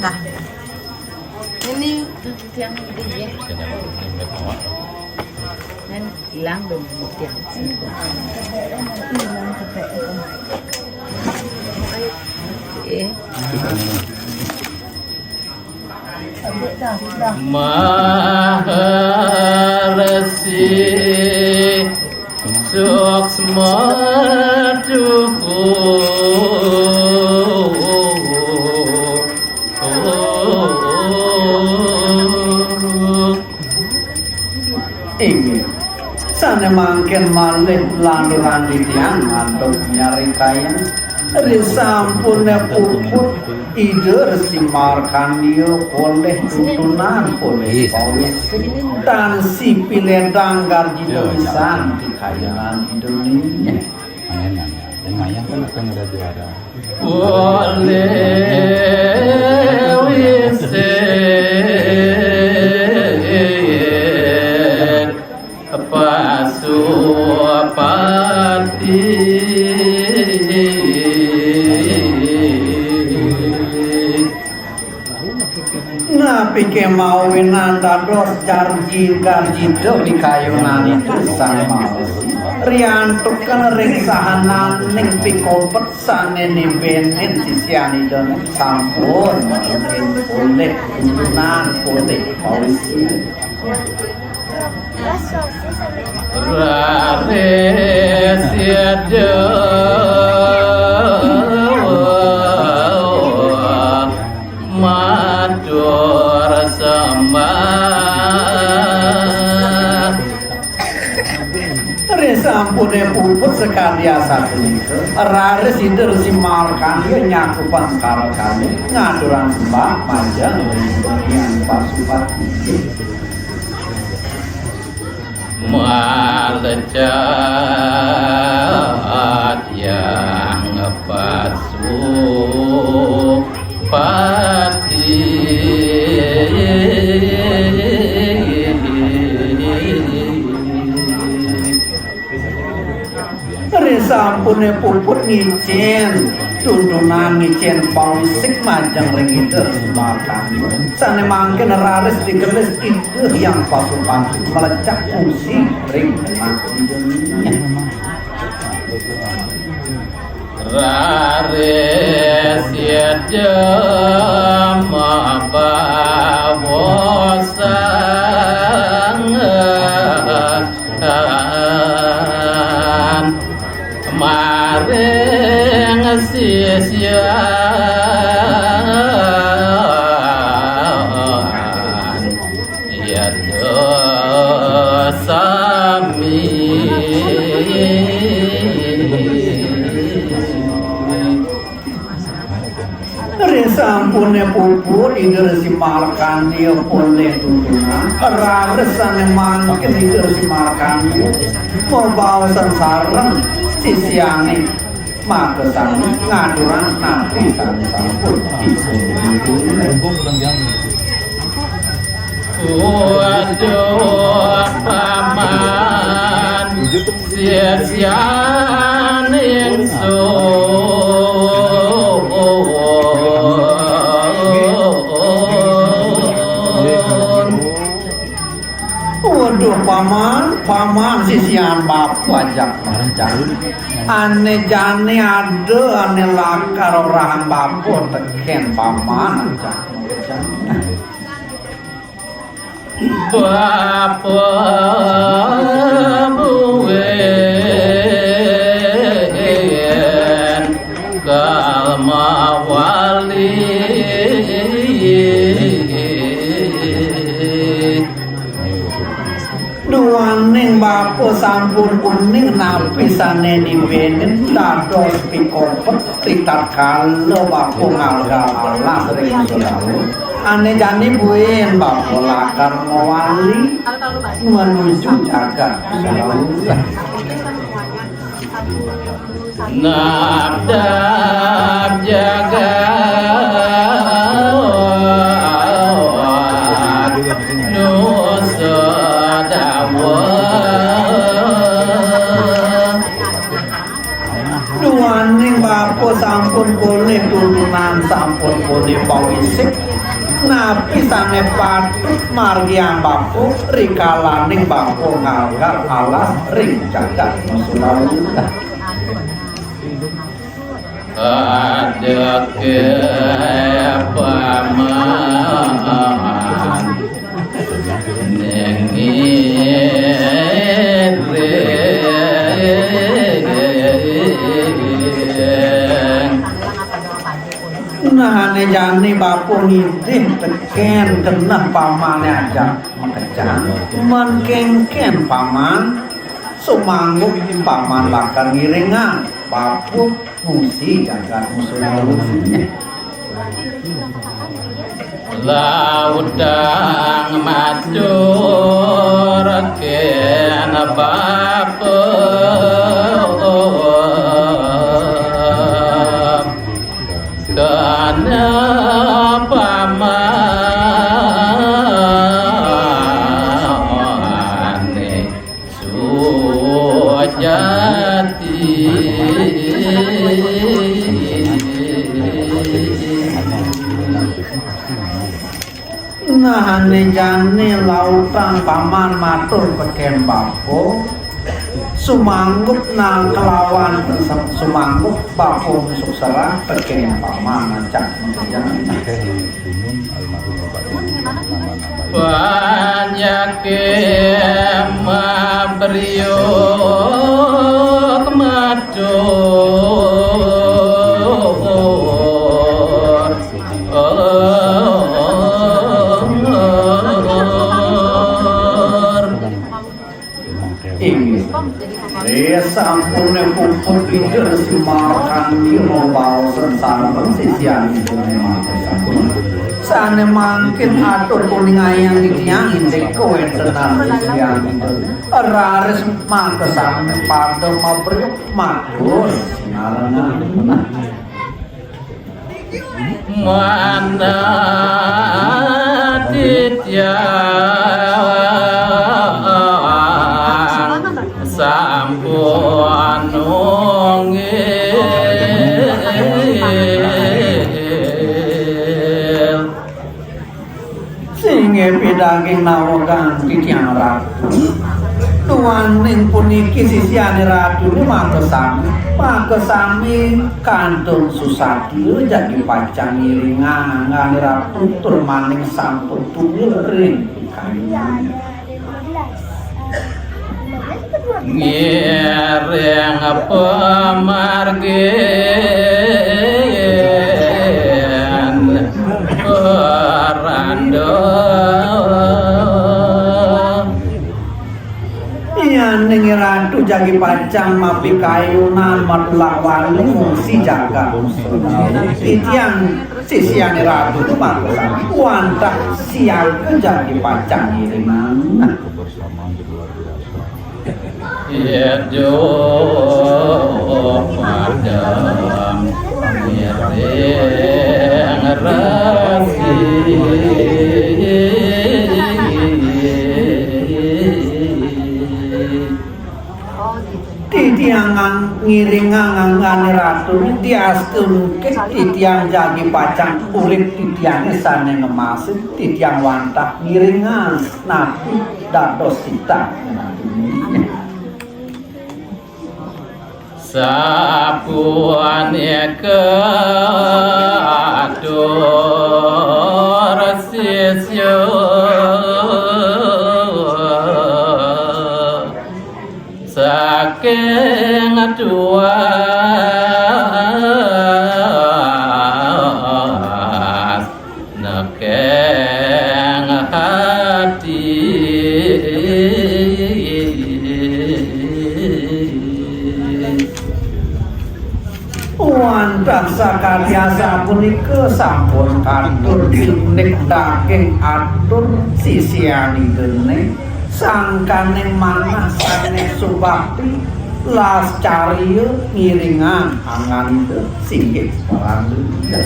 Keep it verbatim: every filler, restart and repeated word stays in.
Nah, ini tiang ini ya. Kan hilang dong tiang. Hilang ke P R. Oke. Maharsi Suksma Duhu. Inggih. Sané mangkin malih lanturan titiang ngantuk nyaritayan. Risampuné puput Ida Resi Markandia polih tuntunan polih pawis. Tan sipiledang garjita pisan di kayunan Ida niki. Lumayan, lumayan. Yang mayang kan akan ada juara. Polih wisik Pasupati. Napi kémawinan dados jarji garjita di kayunan itu sama. Riantukan ring sahananing pikobet sané nibenin sisian Ida sampun polih tuntunan polih pawisi. Raris Ida matur sembah. Risampuné puput sakadi asapunika, raris Ida Resi Markandeya nyakupan karakalih ngaturang sembah majeng ring Hyang Pasupati. Malecat Hyang Pasupati. Risampuné puput ngicén tuntunan, ngicén pawisik majeng ring Ida Resi Markandeya. Sané mangkin raris digelis Ida Hyang Pasupati mlecak fungsi ring genah Ida. Raris Ida mabaosan maring sisian yadosami. Risampuné puput Ida Resi Markandeya polih tuntunan, raris sané mangkin Ida Resi Markandeya mabaosan sareng sisiané maka sané ngaturang napi sané sampun dipun. Waduh, paman, sisian ingsun. Waduh, paman, paman, sisian bapa ajak. Ané jani ada ané lakar orahang bapa tekén paman. Bapa buin kalmawali. Duaning bapa sampun uning napi sané nibenin dados pikobet. Ritatkala bapa ngalgal alas ring Surawa, ané jani buin bapa lakar mawali manuju jagat Surawa. Nabdab jagat Nusa Dawa. Duaning bapa sampun polih tuntunan, sampun polih pawisik, Napi sane patut margiang bapa rikalaning bapa ngagal alas ring jagat Surawi? Adake paman ning ngiring. Nah, ane jani bapa ngidih teken keneh pamane ajak makejang, men kenken paman, sumanggup paman lakar ngiringang bapa ngungsi jagat musuh lawan. Lautang matur ken bapa, kana pamane sujati. Nah, ane jani lautang paman matur teken bapa, sumanggup nang kelawan sumanggup bapa musuk serah teken paman ajak makejang. Banyak mabriuk matur. Inggih. Eh, sampune puput Ida Resi Markandi mabaosan sareng sisianipun. Sane mangkin atur kuningayang titiang indik kawentenan sisianipun. Raris makasami pada mabriuk matur sinarengan. Manah titiang sampun nunggil. Singgih pidaging nawegang titiang Ratu. Duaning puniki sisiane Ratune makasami, makasami kantun susatia jagi pacang ngiringang anggane Ratu tur maning sampun tunggil ring kayu. Ngiring pamargin peranda. Yaning Ratu jagi pacang mapikayunan matulak wali ngungsi jagat. Titiang sisiane Ratu tu makasami wantah siaga jagi pacang ngiringang. Kebersamaan yang luar biasa. Ijo padang ngiring rasi. Titiang ngiringang anggane Ratu, diastungke titiang jagi pacang urip titiange sane ngemasin, titiang wantah ngiringang napi dados titah. Sapunika atur sisya saking tuas nekeng ati. Wantah sakadi asapunika sampun katur indik daging atur sisian Idene, sangkaning manah sane subakti, las carya ngiringang angan Ida singgih paranda.